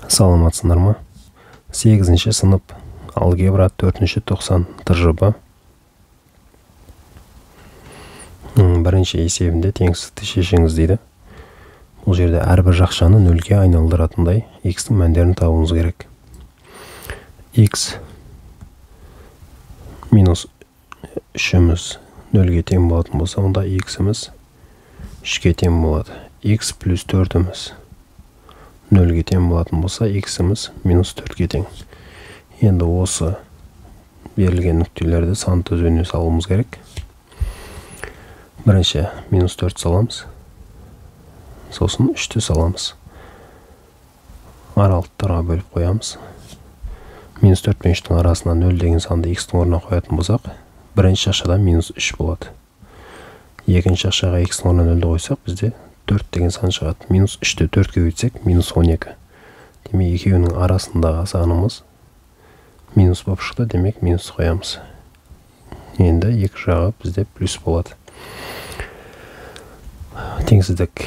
Саламатсыңдар ма? 8-ші сынып, алгебра 4-ші 90 ТЖБ. Бірінші есебінде теңсіздікті шешіңіз дейді. Бұл жерде әрбір жақшаны нөлге айналдыратындай x-тің мәндерін табуымыз керек. X минус 3-іміз нөлге тең болатын болса, онда x-іміз 3-ке тең болады. X плюс 4-іміз нөлге тең болатын болса, x-іміз минус 4-ке тең. Енді осы берілген нүктелерді сан түзуіне салуымыз керек. Бірінші минус 4 саламыз, сосын 3-ті саламыз. Аралықтарға бөліп қоямыз. Минус 4 пен 3-тің арасына 0 деген санды x-тің орнына қоятын болсақ, бірінші жақшада минус 3 болады. Екінші жақшаға x-тің орнына 0-ді қойсақ, бізде 4 деген сан шығады. Минус 3-ті 4-ке көбейтсек, минус 12. Демек, екеуінің арасындағы санымыз минус болып шықты, демек минус қоямыз. Енді екі жағы бізде плюс болады. Теңсіздік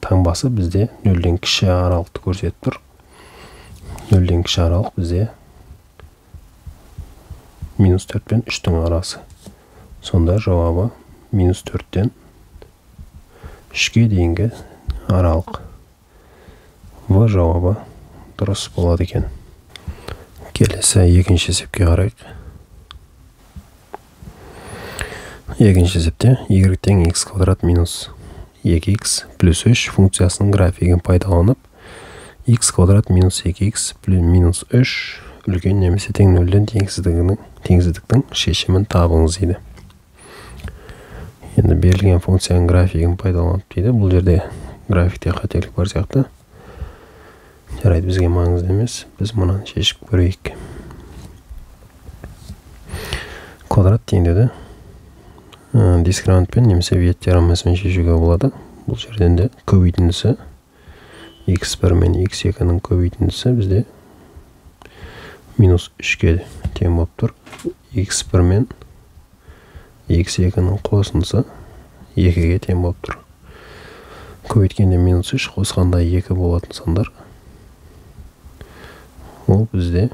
таңбасы бізде нөлден кіші аралықты көрсетіп тұр. Нөлден кіші аралық бізде минус 4 пен 3-тің арасы. Сонда жауабы минус 4-тен 3-ке дейінгі аралық. В жауабы дұрыс болады екен. Келесі екінші есепке қарайық. Екінші есепте y тең x квадрат минус 2x плюс 3 функциясының графигін пайдаланып, x квадрат минус 2x минус 3 үлкен немесе тең нөлден теңсіздіктің шешімін табыңыз дейді. Енді берілген функцияның графигін пайдаланып дейді. Бұл жерде графикте қателік бар сияқты. Жарайды, бізге маңызды емес. Біз мынаны шешіп көрейік. Квадрат теңдеуді дискриминантпен немесе Виет теоремасымен шешуге болады. Бұл жерден де көбейтіндісі x1 мен x2-нің көбейтіндісі бізде минус 3-ке тең болып тұр. x1 мен x2-нің қосындысы 2-ге тең болып тұр. Көбейткенде минус 3, қосқанда 2 болатын сандар. Ол бізде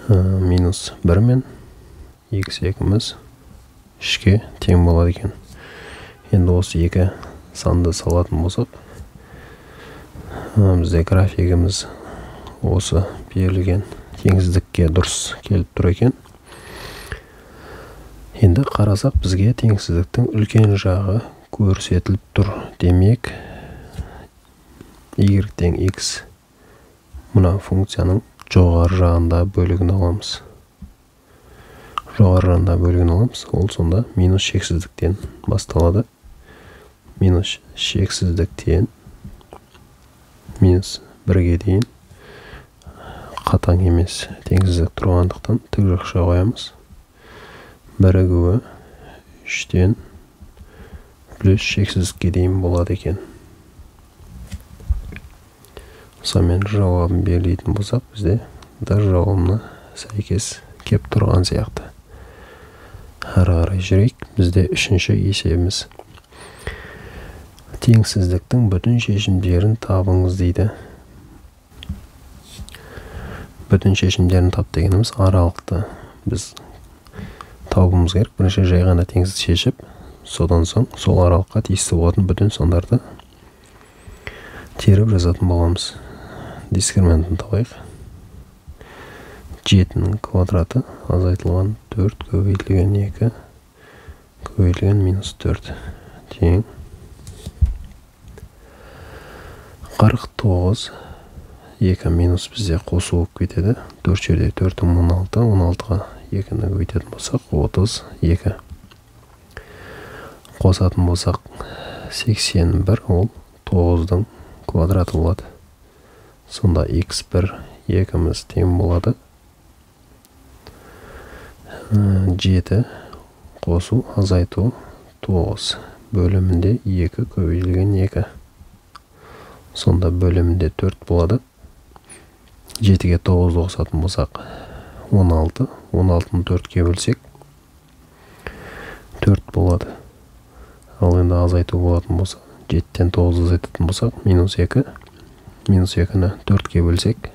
минус 1 мен x2-міз 3-ке тең болады екен. Енді осы екі санды салатын болсақ, бізде графигіміз осы берілген теңсіздікке дұрыс келіп тұр екен. Енді қарасақ, бізге теңсіздіктің үлкен жағы көрсетіліп тұр. Демек, y тең x мына функцияның жоғары жағында бөлігін аламыз. Жоғары жағында бөлігін аламыз. Ол сонда минус шексіздіктен басталады. Минус шексіздіктен минус 1-ге дейін қатаң емес теңсіздік тұрғандықтан тік жақша қоямыз. Бірігуі 3-тен плюс шексіздікке дейін болады екен. Сонымен жауабын белгілейтін болсақ, бізде Д жауабына сәйкес кеп тұрған сияқты. Әрі қарай жүрейік. Бізде үшінші есебіміз. Теңсіздіктің бүтін шешімдерін табыңыз дейді. Бүтін шешімдерін тап дегеніміз аралықты біз табуымыз керек. Бірінші жай ғана теңсіздік шешіп, содан соң сол аралыққа тиісті болатын бүтін сандарды теріп жазатын боламыз. Дискриминантын табайық. 7-нің квадраты азайтылған 4 көбейтілген 2 көбейтілген минус 4 тең 49. 2 минус бізде қосу болып кетеді. 4 жерде 4 16, 16-ға 2-ні көбейтетін болсақ 32. Қосатын болсақ 81, ол 9-дың квадраты болады. Сонда x1 2-міз тең болады. 7 қосу азайту 9 бөлімінде 2 көбейтілген 2. Сонда бөлімінде 4 болады. 7-ге 9-ды қосатын болсақ 16, 16-ны 4-ке бөлсек 4 болады. Ал енді азайту болатын болса, 7-тен 9-ды азайтатын болсақ минус 2, Минус 2-ні 4-ке бөлсек,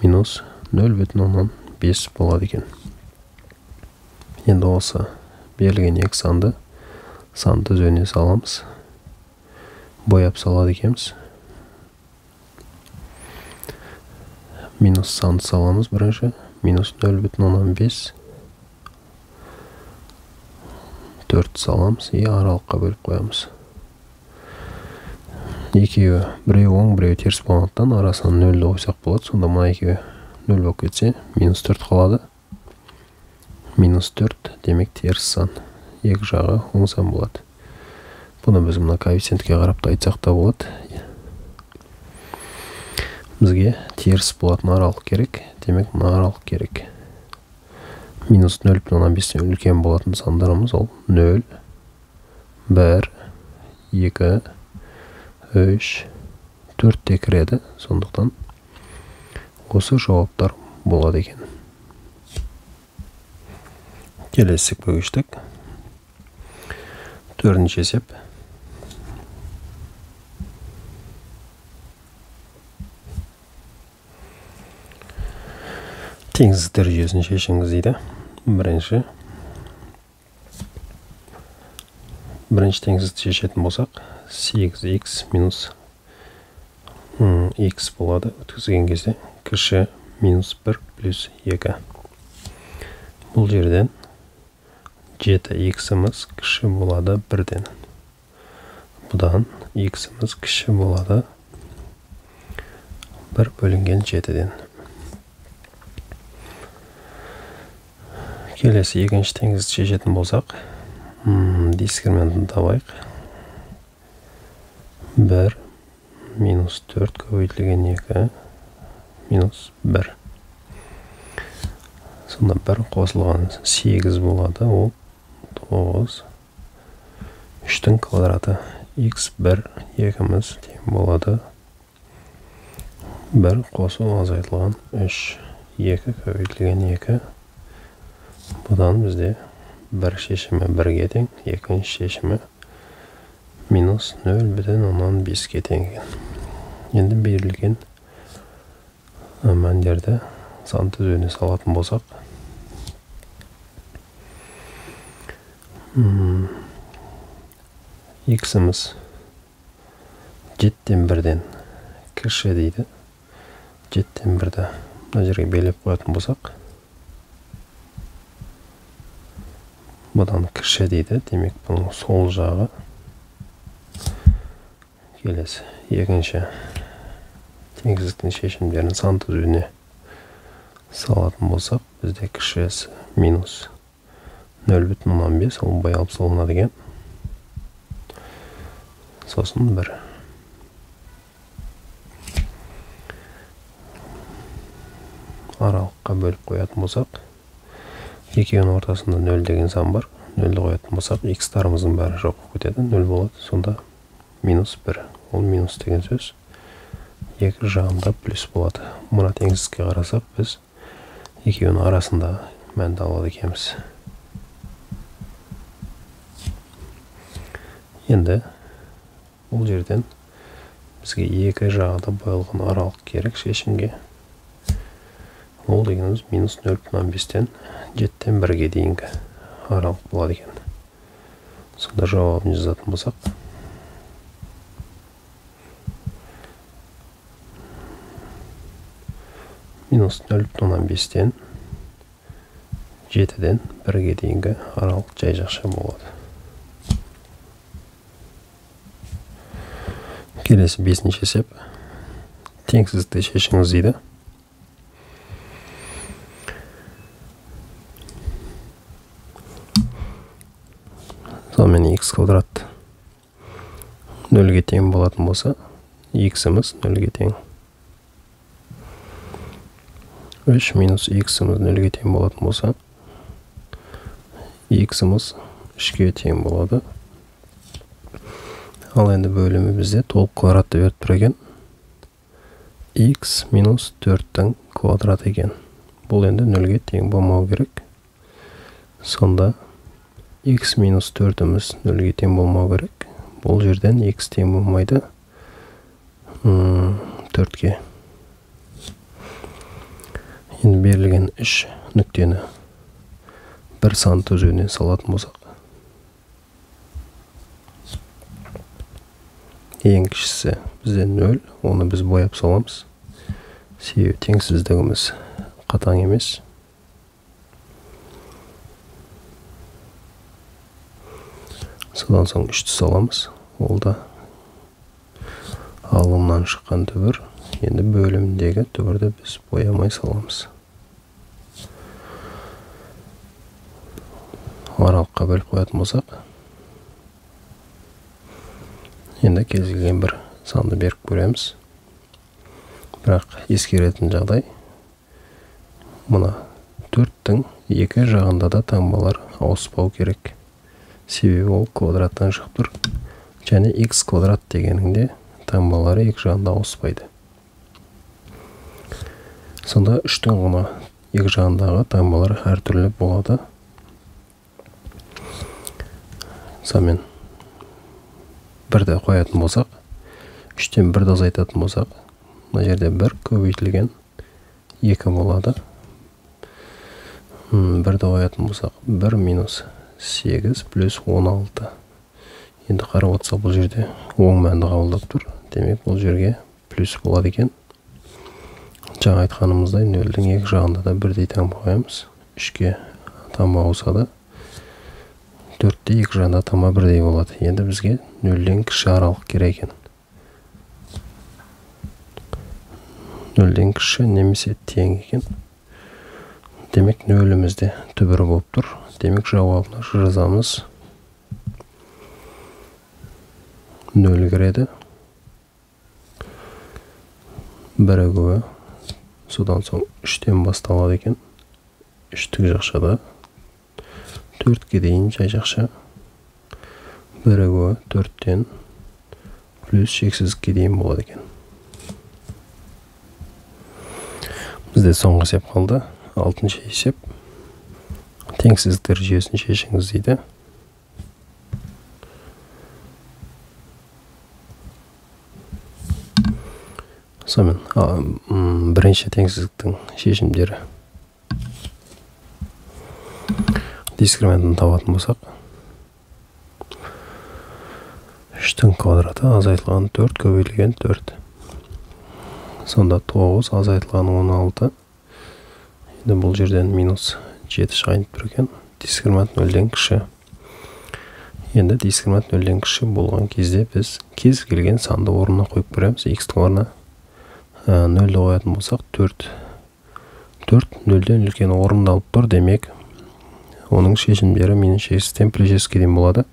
минус 0,5 болады екен. Енді осы берілген екі санды сан түзуіне саламыз. Бояп салады екенбіз. Минус санды саламыз бірінші. Минус 0,5 4 саламыз и аралыққа бөліп қоямыз. Екеуі, біреуі оң, біреуі теріс болғандықтан арасына 0-ді қойсақ болады. Сонда мына екеуі 0 болып кетсе, минус 4 қалады. Минус 4 демек теріс сан. Екі жағы оң сан болады. Бұны біз мына коэффициентке қарап та айтсақ та болады. Бізге теріс болатын аралық керек. Демек мына аралық керек. Минус 0,5-тен үлкен болатын сандарымыз ол 0, 1, 2, 3, 4 те кіреді. Сондықтан осы жауаптар болады екен. Келесі есепке көштік. Төртінші есеп. Теңсіздіктер жүйесін шешіңіз дейді. Бірінші теңсіздікті шешетін болсақ, 8x минус x болады. Өткізген кезде кіші минус 1 плюс 2. Бұл жерден 7x-іміз кіші болады 1-ден. Бұдан x-іміз кіші болады 1 бөлінген 7-ден. Келесі екінші теңсіздікті шешетін болсақ, дискриминантын табайық. 1 минус 4 көбейтілген 2 минус 1. Сонда 1 қосылған 8 болады, ол 9. 3-тің квадраты x1 2-міз тең болады. 1 қосу азайтылған 3, 2 көбейтілген 2. Бұдан бізде бір шешімі 1-ге тең, екінші шешімі минус 0,5-ге тең екен. Енді берілген мәндерді сан түзуіне салатын болсақ, x-іміз 7-тен 1-ден кіші дейді. 7-тен 1-ді мына жерге белгілеп қоятын болсақ, бұдан кіші дейді. Демек бұның сол жағы. Келесі екінші теңсіздіктің шешімдерін сан түзуіне салатын болсақ, бізде кішісі минус 0,5, ол боялып салынады екен. Сосын 1. Аралыққа бөліп қоятын болсақ, екеуінің ортасында 0 деген сан бар. 0-ді қоятын болсақ, x-тарымыздың бәрі жоқ болып кетеді, 0 болады. Сонда минус 1. Ол минус деген сөз екі жағында плюс болады. Мына теңсіздікке қарасақ, біз екеуінің арасында мәнді алады екенбіз. Енді бұл жерден бізге екі жағы да боялған аралық керек шешімге. Ол дегеніміз минус 0,5-тен 7-тен 1-ге дейінгі аралық болады екен. Сонда жауабын жазатын болсақ, минус 0,5-тен 7-ден 1-ге дейінгі аралық жай жақша болады. Келесі бесінші есеп. Теңсіздікті шешіңіз дейді. Сонымен x квадрат 0-ге тең болатын болса, x-іміз 0-ге тең. 3 минус x-іміз 0-ге тең болатын болса, x-іміз 3-ге тең болады. Ал енді бөлімі бізде толық квадратты беріп тұр екен. X минус 4-тің квадраты екен. Бұл енді 0-ге тең болмау керек. Сонда x минус 4-іміз 0-ге тең болмау керек. Бұл жерден x тең болмайды. 4-ке. Енді берілген 3 нүктені бір сан түзуіне салатын болсақ, ең кішісі бізде 0, оны біз бояп саламыз. Себебі теңсіздігіміз қатаң емес. Содан соң 3-ті саламыз. Ол да алымнан шыққан түбір. Енді бөлімдегі түбірді біз боямай саламыз. Аралыққа бөліп қоятын болсақ, енді кез келген бір санды беріп көреміз. Бірақ ескеретін жағдай, мына 4-тің екі жағында да таңбалар ауыспау керек. Себебі ол квадраттан шығып тұр. Және x квадрат дегенінде таңбалары екі жағында ауыспайды. Сонда 3-тің ғана екі жағындағы таңбалар әртүрлі болады. Сонымен 1-ді қоятын болсақ, 3-тен 1-ді азайтатын болсақ, мына жерде 1 көбейтілген 2 болады. 1-ді қоятын болсақ, 1 минус 8 плюс 16. Енді қарап отырсақ, бұл жерде оң мәнді қабылдап тұр. Демек, бұл жерге плюс болады екен. Жаңа айтқанымыздай, 0-дің екі жағында да бірдей таңба қоямыз. 3-ке таңба ауысады. 4-те екі жағында таңба бірдей болады. Енді бізге 0-ден кіші аралық керек екен. 0-ден кіші немесе тең екен. Демек, 0-імізде түбірі болып тұр. Демек, жауабына жазамыз. 0 кіреді. Бірігуі. Содан соң 3-тен басталады екен. 3-тік жақшада 4-ке дейін жай жақша. Бірігуі 4-тен плюс шексіздікке дейін болады екен. Бізде соңғы есеп қалды. 6-шы есеп. Теңсіздіктер жүйесін шешіңіз дейді. Сонымен, бірінші теңсіздіктің шешімдері. Дискриминантын табатын болсақ, 3-тің квадраты азайтылған 4 көбейтілген 4. Сонда 9 азайтылған 16. Енді бұл жерден минус 7 шығайын тұр екен. Дискриминант 0-ден кіші. Енді дискриминант 0-ден кіші болған кезде біз кез келген санды орнына қойып көреміз. X-тің орнына 0-ді қоятын болсақ, 4. 4 0-ден үлкен орынды алып тұр. Демек, оның шешімдері минус 8-тен плюс 6-ке дейін болады.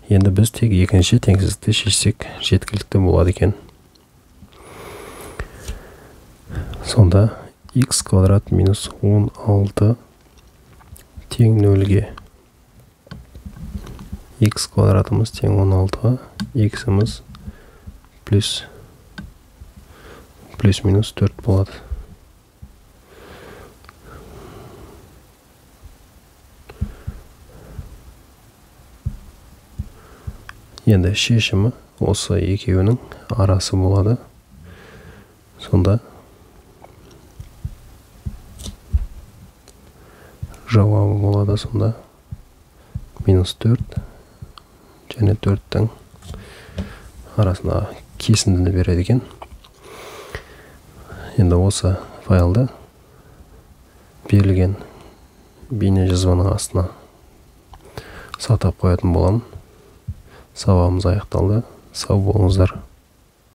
Енді біз тек екінші теңсіздікті шешсек жеткілікті болады екен. Сонда x квадрат минус 16 тең 0-ге. X квадратымыз тең 16-ға, x-іміз плюс минус 4 болады. Енді шешімі осы екеуінің арасы болады. Сонда жауабы болады сонда минус 4 және 4-тің арасына кесіндіні береді екен. Енді осы файлды берілген бейне жазбаның астына сақтап қоятын боламын. Сабағымыз аяқталды. Сау болыңыздар.